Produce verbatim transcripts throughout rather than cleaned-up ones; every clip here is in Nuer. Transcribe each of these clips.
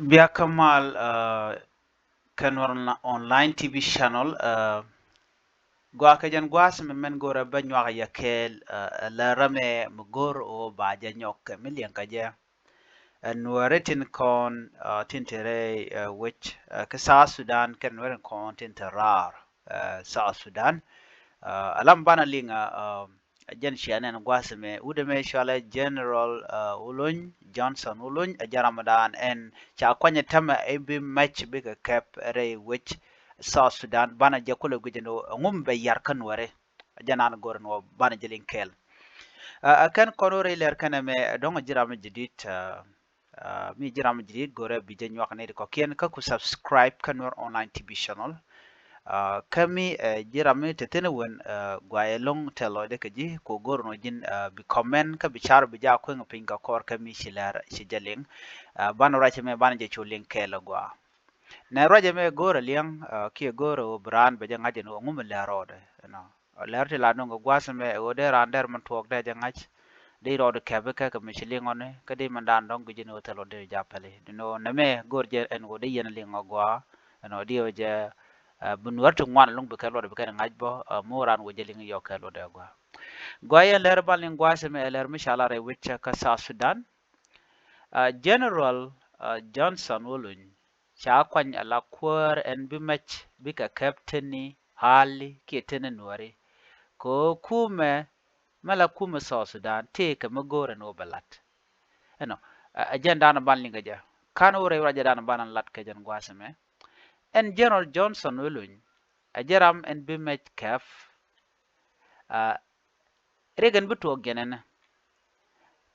Bia kä mal, uh, kä Nuer Online T V channel, uh, gua kɛ jɛn guas mi mɛn gorɛ bä nyuak yɛ kɛɛl, uh, lɛ ramɛ mi gor o ba jɛ nyɔk kɛ mi liɛŋ kä jɛ. Uh, Nuɛri tin kɔn, uh, tin te rɛy, uh, wec, uh, kä South Sudan kɛ Nuɛri kɔn tin te raar, uh, South Sudan. Uh, alam banɛ liŋ, uh, uh, Ɛ jɛn cia nɛn gua̱a̱th ɛmɛ, wut ɛmɛ cɔalɛ General, uh, Uluny, Johnson Uluny, ɛ jɛn ramdan ɛn ca kuany ɛ tämɛ ɛ bi mɛc bikɛ kɛp rɛy wec South Sudan, banɛ jɛ kulɛ guic ɛn ɣöö ɛŋu mi bɛ yar kä Nuɛri. Ɛ jɛn an go̱r ɛn ɣöö banɛ jɛ liŋ kɛɛl. Uh, ɛ kɛn kɔn wä rɛy lɛr kɛn ɛmɛ, ɛ dɔ̱ŋ ɛ ji̱ ram mi jadid, uh, Uh, mi ji̱ ram mi jadid go̱rɛ bi jɛ nyuak nɛy ti kɔ̱kiɛn kä ku subscribe kä Nuer Online T V channel. Uh, kä mi, uh, ji̱ ram mi te thi̱n wen, uh, guayɛ lo̱ŋ tɛl lɔcdɛ kɛ ji̱ ku go̱r nɔ ji̱n, uh, bi comment kä bi car bi ja kueŋ piny kɛ kɔr kä mi ci lɛr ci jɛ liŋ. Uh, banɛ ruac mɛ banɛ jɛ cu liŋ kɛɛl agua. Nɛ ruac mɛ go̱r a liɛŋ, uh, kiɛ go̱r a wä bi raan bɛ jɛ ŋa̱c ɛn wä ŋu mi lɛr rɔɔdɛ, you know. Lɛr ti la nöŋ kɛ gua̱a̱th ɛmɛ ɛ ɣöö dee raan dɛr min tuɔɔk dee jɛ ŋa̱c. Dee rɔɔd kɛp kɛ kɛ mi ci liŋ ɔni kä dee mindan dɔ̱ŋ gui̱c ni ɣöö thil ɔ dee jɛ pɛli. Ni nɔ nɛmɛ go̱r jɛ ɛn ɣöö dee yɛn liŋ ɔ gɔaa ɛn ɣöö dee ɣöö jɛ, ɛ, bi Nuɛr ti ŋuan luŋ bi kɛ luɔt bi kɛn ŋa̱c bä, ɛ, mi wä raan wä jɛ liŋ yɔk kɛ luɔt ɛ gɔaa. Gɔaa yɛn lɛr ban liŋ gua̱a̱th ɛmɛ ɛ lɛr mi ca la rɛy wec kä South Sudan. Ɛ, General, ɛ, Johnson Uluny ca kuany ala kuäär ɛn bi mɛc bikɛ kɛp teni hali kiɛ teni Nuɛri. Kɛ ɣöö kumɛ mɛ la kumɛ South Sudan tëëkɛ mi go̱o̱rɛ ni wä bɛ lat. Ɛnɔ, ɛ, ɛ jɛn danɔ ban liŋ kɛ jɛ. Kan wä rɛy ruacɛ danɔ ban lat kɛ jɛn gua̱a̱th ɛmɛ. Ɛn General Johnson Uluny ɛ jɛ ram ɛn bi mɛc kɛp, ɛ, Rik ɛn bi tuɔɔk jɛn ɛnɛ.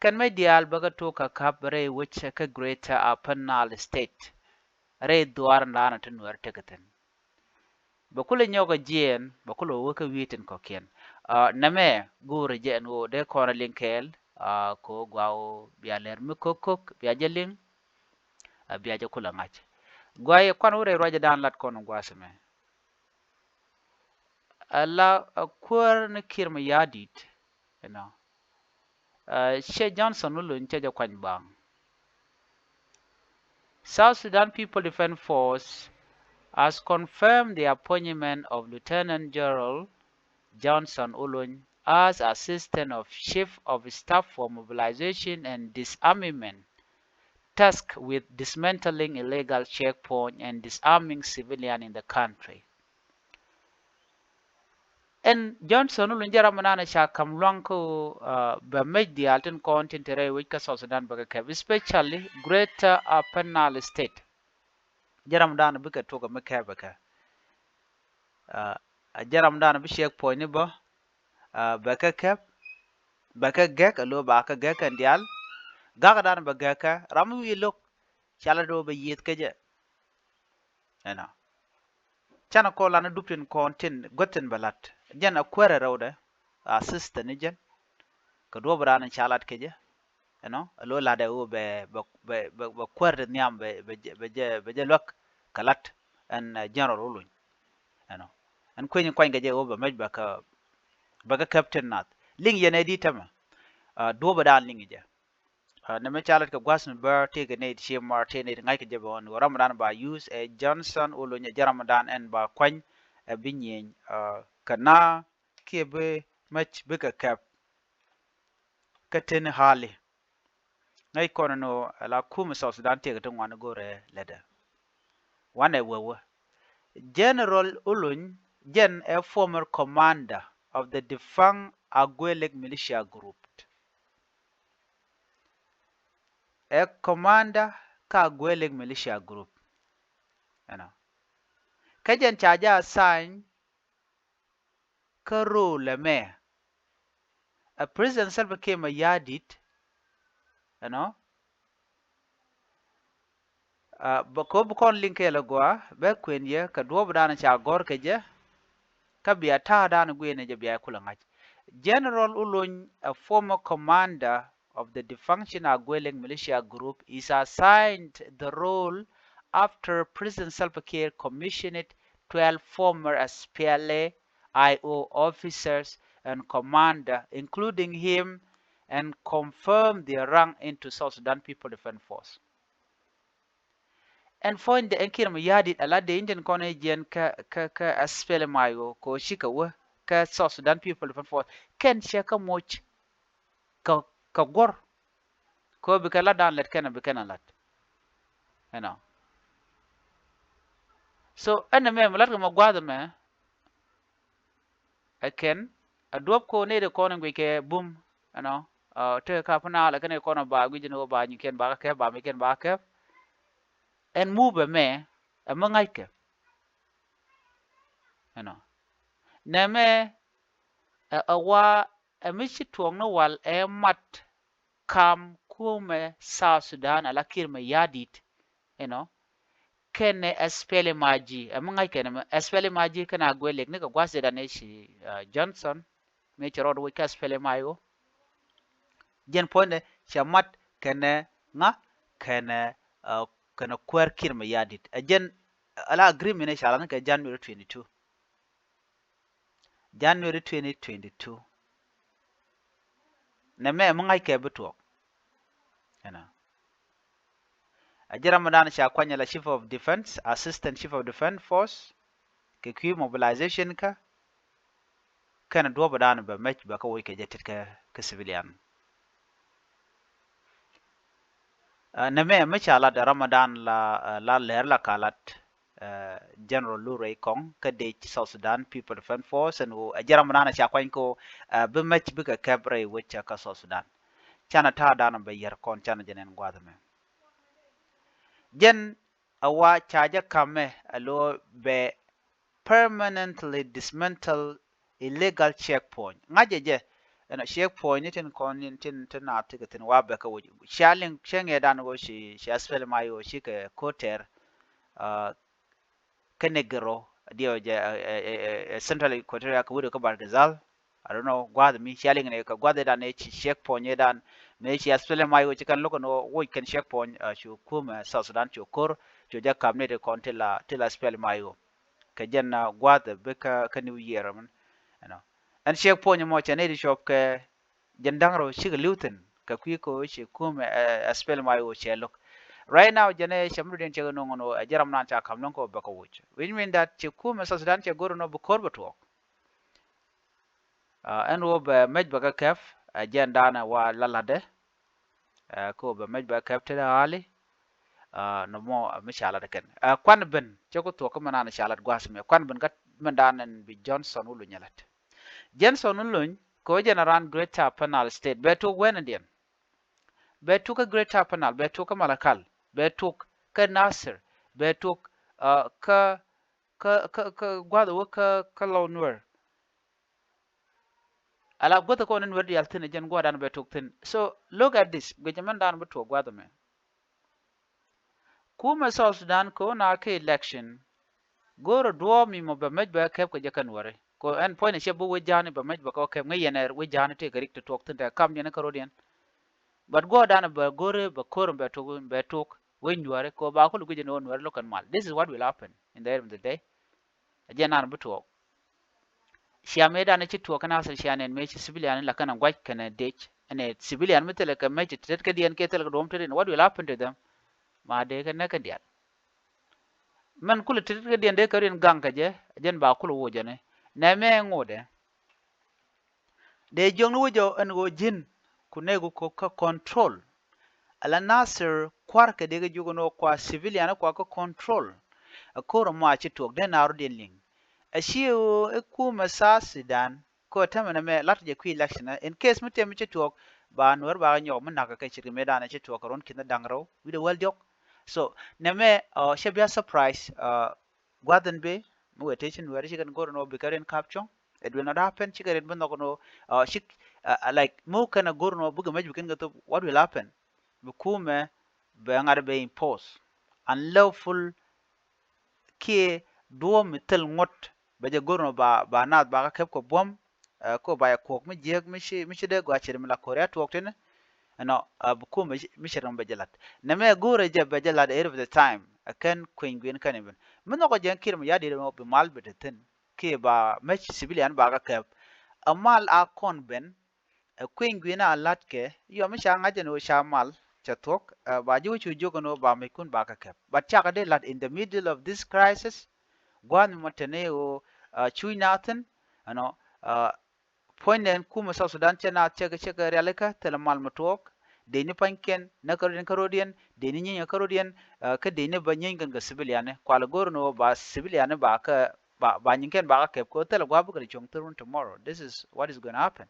Kɛn mec diaal bɛ kɛ tuɔɔk kɛ kap rɛy wec kä Greater Upper Nile State. Rɛy dhuaar in daanɔ ti Nuɛr tekɛ thi̱n. Bɛ kulɛ nyɔk ɛ jiɛɛn, bɛ kulɛ wä kä wi̱i̱ tin kɔ̱kiɛn. Ɛ, nɛmɛ go̱o̱rɛ jɛ ɛn ɣöö dee kɔn ɛ liŋ kɛɛl, ɛ, kɛ ɣöö gua ɣöö bia lɛr mi ko̱k ko̱k, bia jɛ liŋ, ɛ, bia jɛ kulɛ ŋa̱c. Gua yɛ kuan wä rɛy ruacɛ daan lat kɔn gua̱a̱th ɛmɛ. Ala, ɛ, kuäär ni Kiir Mayardit, you know. Ɛ, cɛ Johnson Uluny cɛ jɛ kuany baŋ. South Sudan People Defense Force has confirmed the appointment of Lieutenant General Johnson Uluny as Assistant of Chief of Staff for Mobilization and Disarmament tasked with dismantling illegal checkpoint and disarming civilian in the country. Ɛn Johnson Uluny jɛ ram mi nanɛ ca ka̱m luaŋ kä, uh, bɛ mec diaal tin kɔn tin te rɛy wec kä South Sudan bɛ kɛ kɛp, especially Greater Upper Nile State. Jɛ ram danɔ bikɛ tuɔk mi kɛp bɛ kɛ. Uh, jɛ ram danɔ bi checkpoint ni bä, uh, bɛ kɛ kɛp, bɛ kɛ gɛk, alo ba kɛ gɛk kɛn diaal. Gak danɔ bɛ gɛk kɛ ram mi wi̱i̱ lo̱k, ca la do̱ bɛ yieth kä jɛ. Ɛnɔ. Canɛ kɔn lanɛ dup tin kɔn tin guäth tin bɛ la̱t. Jɛn a kuäärɛ rɛwdɛ, a assistant ni jɛn. Kɛ duɔ̱ɔ̱p raan in ca la̱t kɛ jɛ. Ɛnɔ, a lo̱ la̱tdɛ ɣöö bɛ, bɛ, bɛ, bɛ, bɛ kuäär ti nhiam bɛ, bɛ jɛ, bɛ jɛ, bɛ jɛ luäk kɛ la̱t ɛn, ɛ, General Uluny. Ɛnɔ. Ɛn kueny in kuany kɛ jɛ ɣöö bɛ mec bɛ kɛ, bɛ kɛ captain nath. Liŋ yɛn ɛ di tämɛ. A, duɔ̱ɔ̱p raan liŋ jɛ. A, nɛmɛ ca lät kɛ gua̱th mi bär tëëkɛ nɛy ti ci mar tëë nɛy ti ŋa̱ckɛ jɛ bɛ ɣän ɣöö ramdan ba use ɛ Johnson Uluny ɛ jɛ ramdan ɛn ba kuany ɛ bi nyieny, a, kɛ na kiɛ bi mɛc bikɛ kɛp. Kä teni hali ŋäc kɔn ni ɣöö ɛ la kumɛ South Sudan tëëkɛ ti ŋuan i̱ go̱rɛ lätdɛ. Wanɛ wee wee General Uluny jɛn ɛ former commander of the defunct Agwelek militia group. Ɛ commander kä Agwelek militia group. Ɛnɔ. Kä jɛn ca jɛ assign kä role ɛmɛ. Ɛ President Salva Kiir Mayardit, ɛnɔ. A, bɛ kop kɔn liŋ kɛɛl agɔaa, bɛ kuën yɛ kɛ duɔ̱ɔ̱p danɔ ca gɔ̱r kɛ jɛ. Kä bia ta̱a̱ danɔ guiɛnɛ jɛ bia kulɛ ŋa̱c. General Uluny, a former commander of the defunction Agwelek militia group, is assigned the role after President Salva Kiir commissioned twelve former S P L A I O officers and commander, including him, and confirmed their rank into South Sudan People Defense Force. ɛn puɔ̱nydɛ ɛn Kiir Mayardit a la dee in tin kɔn i̱ jiɛn kä, kä, kä SPLM-IO kɛ ɣöö cikɛ wä kä South Sudan People Defense Force. Kɛn cɛ kä moc kɛ, kɛ guɔ̱r. Kɛ ɣöö bikɛ lat dan lät kɛn a bi kɛn a lat. You know. So ɛn ɛmɛ mi lat kɛ mɛ gua̱a̱th ɛmɛ, ɛ kɛn a duɔ̱p ko nɛy ti kɔn in guic kɛ bum, you know, tekɛ kap na lɛ kɛn kɔn ba guic ni wä ba nyikiɛn ba kɛ kɛp, ba mikiɛn ba kɛ kɛp. Ɛn mupɛ mɛ ɛ mi ŋa̱ckɛ, you know. Nɛmɛ ɛ, ɛ wa ɛ mi ci tuɔɔk ni wal ɛ mat kam kumɛ South Sudan a la Kiir Mayardit, you know, kɛnɛ SPLM-IG, ɛ mi ŋa̱c kɛnɛ mɛ, SPLM-IG kɛnɛ a guɛ lek ni kɛ gua̱th idan ɛ ci, uh, Johnson, mi ci rɔɔd wec kä SPLM-IO. Jɛn puɔ̱nydɛ cɛ mat kɛnɛ ŋa, kɛnɛ, uh, kɛnɛ kuäär Kiir Mayardit. Ɛ jɛn, ɛ la agreement ɛ ca la ni kɛ January twenty-two. January twenty twenty-two. Nɛmɛ mi ŋa̱ckɛ bi tuɔɔk. You know. A ji̱ ram mi dan ca kuany la Chief of Defense, Assistant Chief of Defense Force, kɛ kui̱ mobilization kä, kɛn duɔ̱p dan bɛ mec bɛ kä woc kɛ jɛ tit kä, kä civilian. Uh, nɛmɛ mi ca lat Ramadan la, uh, la lɛr la ka lat, uh, General Lu Rɛy Kɔŋ kä dec South Sudan People Defense Force ɛn ɣöö ɛ jɛ Ramadan a ca kuany ko, uh, bi mec bikɛ kɛp rɛy wec kä South Sudan. Canɛ ta̱a̱ dan bɛ yɛr kɔn canɛ jɛ nɛn gua̱a̱th ɛmɛ. Jɛn a wa ca jɛ ka̱mɛ a lo̱ bɛ permanently dismantle illegal checkpoint. Ŋa̱cɛ jɛ, you know, checkpoint ni tin kɔn ni tin, tin na ti kɛ thin wa bɛ kä woc. Cia liŋ, cia ŋɛ dan wo ci, ci SPLM-IO ci kɛ koter, uh, kɛ Negro, diɛ jɛ, uh, uh, uh, uh, Central Equatoria kɛ wut kä Bahr el Ghazal. I don't know, gua̱a̱th mi cia liŋ ni kɛ gua̱a̱th idan ni ci checkpoint idan. Mi ci SPLM-IO ci kɛn lo̱k ni woc kɛn checkpoint, uh, cu kumɛ, uh, South Sudan cu kor, cu jɛ kap ni ti kɔn ti la, ti la SPLM-IO. Kɛ jɛn, uh, gua̱a̱th bi kä, kä New Year mɛn. You know. Ɛn checkpoint mɔ cɛ nɛy ti cuɔp kɛ jɛn da̱ŋ rɛw cikɛ li̱w thi̱n kɛ kui̱ ko ci kumɛ, uh, SPLM-IO cɛ lo̱k. Right now jɛn ɛ cɛ mi dɔ̱diɛn cɛ kɛ no̱ŋ nɔ ɛ jɛ ram nan ca ka̱m lo̱ŋ kɛ wä bɛ kɛ woc. Which mean that ci kumɛ South Sudan cɛ go̱r nɔ bi ko̱r bɛ tuɔɔk. Uh, ɛn wä bɛ mec bɛ kɛ kɛp, uh, jɛn danɛ wa la latdɛ. Uh, kɛ wä bɛ mec bɛ kɛp tetdɛ ɣa̱li. Uh, nɔmɔ, uh, mi ca lat kɛn. Uh, kuan ben cɛ ku thuɔk kä mɛn an ca lat gua̱a̱th mɛ. Kuan ben kä mɛn dan ɛn bi Johnson Wuluny ɛ lat. Johnson Wuluny kɛ wä jɛn a ran Greater Upper Nile State. Bɛ tuk wɛn ɛn diɛn. Bɛ tuk kä Greater Upper Nile, bɛ tuk kä Malakal, bɛ tuk kä Nasir, bɛ tuk, uh, kä, kä, kä, kä gua̱th wä kä, kä Lɔw Nuer. Ala guäth kɔn in wä diaal thi̱n jɛn gua̱dan bɛ tuk thi̱n. So look at this, guic mɛn dan bi tuɔk gua̱th mɛ. Kumɛ South Sudan kɛ wä na kɛ election. Go̱o̱rɛ duɔ̱ɔ̱p mi mɔ bɛ mec bɛ kɛp kɛ jɛ kɛn wäri. Kɛ ɛn puɔ̱ny ni cɛ bi wec ja̱a̱ni bɛ mec bɛ kɛ kɛp ŋäc yɛn ɛ wec ja̱a̱ni tëë kɛ rik ti tuɔk thi̱n tɛ kam yɛn kä ro̱diɛn. But guɔ̱ɔ̱rdan bɛ go̱o̱rɛ bɛ ko̱r bɛ tuk bɛ tuk wec nyuäri kɛ wä ba kul guic ni wä nuäri lo̱k kɛn mal. This is what will happen in the end of the day. A jɛ nan bi tuɔɔk. Cia mëë dan ci tuɔɔk kɛn a thil cia nɛn mëë ci civilian la kɛn a guac kɛn a dec. Ɛn ɛ civilian mi thilɛ kɛ mëë ci tet kɛ diɛn kɛ thilɛ kɛ duɔ̱m tet in, what will happen to them? Ma dee kɛ nɛk kɛ dial. Mɛn kulɛ tet kɛ diɛn dee kɛ rin gaŋ kɛ jɛ, jɛn ba kulɛ woc jɛn. Nɛ mɛ ŋotdɛ. Dee jiɔkni wä jɛ ɛn ɣöö ji̱n ku nɛy ku kɔ kä control. Ala Nasir kua̱rkɛ dee kɛ jiök ɛn ɣöö kua civilian kua kä control. Ɛ ko̱r ɛmɔ a ci tuɔɔk dee na rɔ̱diɛn liŋ. Ɛ ci ɣöö i̱ kumɛ South Sudan kɛ ɣöö tämɛ nɛmɛ la̱t jɛ kui̱ election in case mi tɛm mi ci tuɔɔk ba Nuäär ba kɛ nyɔk mi na̱k kɛ ce̱tkɛ mëëdan ɛ ci tuɔɔk kɛ ruɔ̱n ki̱n da̱ŋ rɛw wi̱cdɛ wäl diɔ̱k. So nɛmɛ ɔ cɛ bia surprise ɔ gua̱th in bëë mi wëë tëë ci Nuäär ci kɛn go̱r ɛn ɣöö bikɛ rin kap cuɔ̱ŋ. It will not happen. Cikɛ rin bi nhɔk ɛn ɣöö ɔ cik ɛ like mi wä kɛn a go̱r ɛn ɣöö bikɛ mec bi kɛn kɛ thop, what will happen? Bi kumɛ bɛ ŋa̱t bɛ impose unlawful kiɛ duɔ̱ɔ̱p mi thil ŋuɔ̱t. Bɛ jɛ go̱r ɛn ɣöö ba, ba naath ba kä kɛp kɛ buɔ̱m. Ɛ ko ba yɛ kuɔk mi jiäk mi ci, mi ci dee gɔaa ce̱t mi la ko̱r ya tuɔɔk tini. Ɛnɔ ɛ bi kumɛ mi ce̱t mi bɛ jɛ la̱t. Nɛmɛ go̱rɛ jɛ bɛ jɛ la̱t every time. Ɛ kɛn kueny gui̱n kɛn ibin mi nhɔkɔ jɛ Kiir Mayardit mɔ bi mal bi te thi̱n kiɛ ba mec civilian ba kä kɛp. Ɛ mal a kɔn ben. Ɛ kueny gui̱n a la̱t kɛ yɔ mi ca ŋa̱c ɛn ɣöö ca mal. cɛ thuɔ̱k, ba ji̱ wä cu jiök ɛn ɣöö ba mec kun ba kɛ kɛp. But cakɛ dee la̱t in the middle of this crisis, gua̱a̱th mi mɔ te ni ɣöö cuc naath thi̱n, ɛnɔ, puɔ̱nydɛn kumɛ South Sudan cɛ naath cɛ kɛ, cɛ kɛ rialikä, thilɛ mal mi tuɔɔk, dee ni pa̱nykiɛn näk kä rɔ̱diɛn, kä rɔ̱diɛn, dee ni nyieeny kä rɔ̱diɛn, kä dee ni bä nyieeny kɛn kɛ civilian ni. Kualɛ go̱r ni ɣöö ba civilian ni ba kɛ, ba, ba nyinkɛn ba kɛ kɛp kɛ ɣöö thilɛ gua̱a̱th bikɛ cuɔ̱ŋ thil run tomorrow. This is what is gonna happen.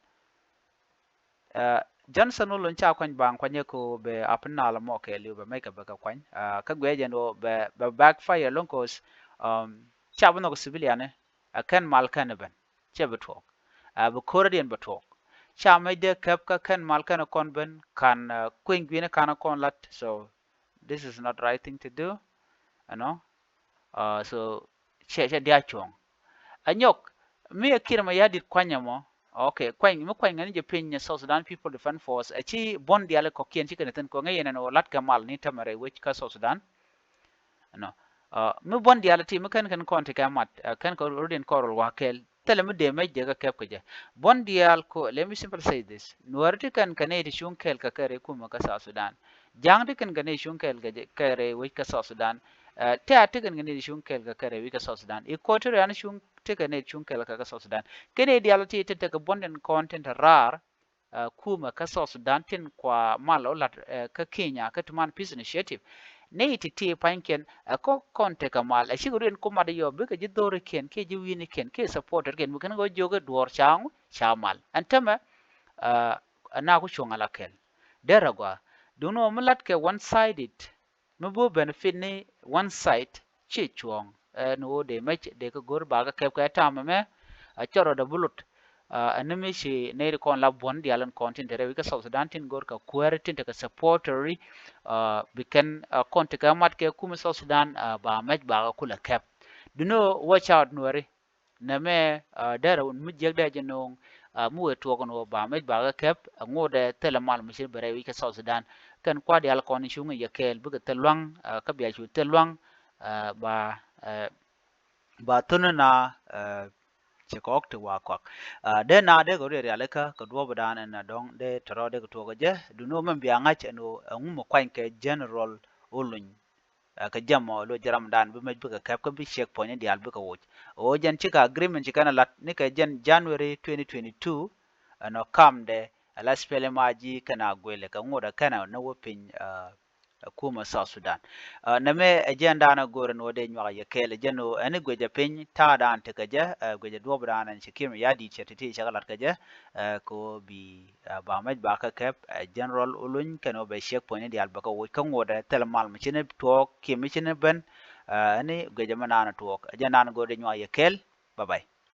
Johnson wä luny ca kuany baŋ kuanyɛ kɛ ɣöö bɛ apin nal mɔ kɛɛliw bɛ mec kɛ bɛ kɛ kuany. Kä guiɛ jɛn ɣöö bɛ, bɛ backfire loŋ kɛ ɣöö ca bi nhɔk civilian ni, ɛ kɛn mal kɛn ben cɛ bi tuɔɔk. Ɛ bi ko̱rä diɛn bi tuɔɔk. Ca mec dee kɛp kä kɛn mal kɛn kɔn ben kan kueny gui̱ni kan kɔn lat. So this is not right thing to do. Ɛnɔ. So cɛ, cɛ dia cuɔ̱ŋ. Ɛ nyɔk mi ɛ Kiir Mayardit kuany ɛmɔ. Okay, kuany mi kuany ŋäni jɛ piny ni South Sudan People Defense Force, ɛ ci buɔ̱n diaal kɔ̱kiɛn ci kɛn thi̱n kɛ ŋäc yɛn ɛn ɣöö la̱t kɛ mal ni tämɛ rɛy wec kä South Sudan. Ɛnɔ. Mi buɔ̱n diaal ti mi kɛn kɛn kɔn ti kɛ mat, kɛn kɛ rɔ̱diɛn kɔn rɔl wa kɛɛl. Thilɛ mi dee mec dee kɛ kɛp kɛ jɛ. Buɔ̱n diaal ko, let me simply say this. Nuäär ti kɛn kɛ nɛy ti cuŋ kɛɛl kɛ kɛ rɛy kumɛ kä South Sudan. Ja̱a̱ŋ ti kɛn kɛ nɛy cuŋ kɛɛl kɛ jɛ, kɛ rɛy wec kä South Sudan. Tɛ̈t ti kɛn kɛ nɛy ti cuŋ kɛɛl kɛ kɛ rɛy wec kä South Sudan. Equatorian cuŋ ti kɛ nɛy cuŋ kɛɛl kɛ kä South Sudan. Kɛ nɛy diaal ti ti tekɛ buɔ̱n tin kɔn tin te raar. Kumɛ kä South Sudan tin kua mal ɔ lat kä Kenya kä ti man Peace Initiative. Nɛy ti ti pa̱nykiɛn ɛ kɔ kɔn tekɛ mal ɛ cikɛ ruin ku mat yɔ bikɛ ji̱ dho̱rikiɛn kiɛ ji̱ wi̱nikiɛn kiɛ supporterkiɛn mi kɛn kɛ jiök i̱ duɔ̱ɔ̱r ca ŋu ca mal. Ɛn tämɛ ɛ na ku cuɔ̱ŋ ala kɛl. Derɛ gua duŋni ɣöö mi lat kɛ one sided. Mi bi wä benefit ni one side ci cuɔ̱ɔ̱ŋ. Ɛn ɣöö dee mec dee kɛ go̱r ba kɛ kɛp kɛ tam ɛmɛ. A cɔr rɔ dee bulut. Ɛn ni mi ci nɛy ti kɔn la buɔ̱n diaal in kɔn tin te rɛy wec kä South Sudan tin go̱r kɛ kuäär tin te kɛ supporteri. Bi kɛn kɔn ti kɛ mat kɛ kumɛ South Sudan ba mec ba kɛ kulɛ kɛp. Duŋni ɣöö watch out Nuääri. Nɛmɛ derɛ wun mi jiäk dee jɛ no̱o̱ŋ. Mi wëë tuɔɔk ni wä ba mec ba kɛ kɛp ŋot ɛ thilɛ mal mi ci ben rɛy wec kä South Sudan. Kɛn kua̱r diaal kɔn cuŋ yɛ kɛɛl bikɛ thil lua̱ŋ kä bia cu thil lua̱ŋ. Ba, ba thun na ci kɔk ti wa kɔk. Dee na dee kɛ rialikä kɛ duɔ̱ɔ̱p dan ɛn a dɔ̱ŋ dee tɔrɔ dee kɛ tuɔɔk kɛ jɛ. Duŋni ɣöö mɛn bia ŋa̱c ɛn ɣöö ɛŋu mi kuany kɛ General Oluny. Ɛ kɛ jɛm ɔ lo jɛ ramdan bi mec bikɛ kɛp kä bi checkpoint ni diaal bikɛ woc. Ɣöö jɛn cikɛ agreement ci kɛn a lat ni kɛ jɛn January twenty twenty-two. Ɛn ɔ kamdɛ ɛ la SPLM-IG kɛn a guilɛ kɛ ŋot ɛ kɛn a ni wä piny. Ɛ kumɛ South Sudan. Nɛmɛ ɛ jɛn dan a go̱r ɛn ɣöö dee nyuak yɛ kɛɛl ɛ jɛn ɣöö ɛn i̱ guic ɛ piny ta̱a̱ dan tekɛ jɛ, ɛ guic ɛ duɔ̱ɔ̱p dan ɛn ci Kiir Mayardit cɛ ti̱ti̱ cɛ kɛ lat kɛ jɛ. Ɛ kɛ ɣöö bi ba mec ba kɛ kɛp. Ɛ General Oluny kɛn ɣöö bɛ checkpoint ni diaal bɛ kɛ woc kä ŋot ɛ thilɛ mal mi ci ni tuɔɔk kiɛ mi ci ni ben. Ɛ ni guic ɛ mi naan tuɔɔk ɛ jɛn dan go̱r dee nyuak yɛ kɛɛl. Bye bye.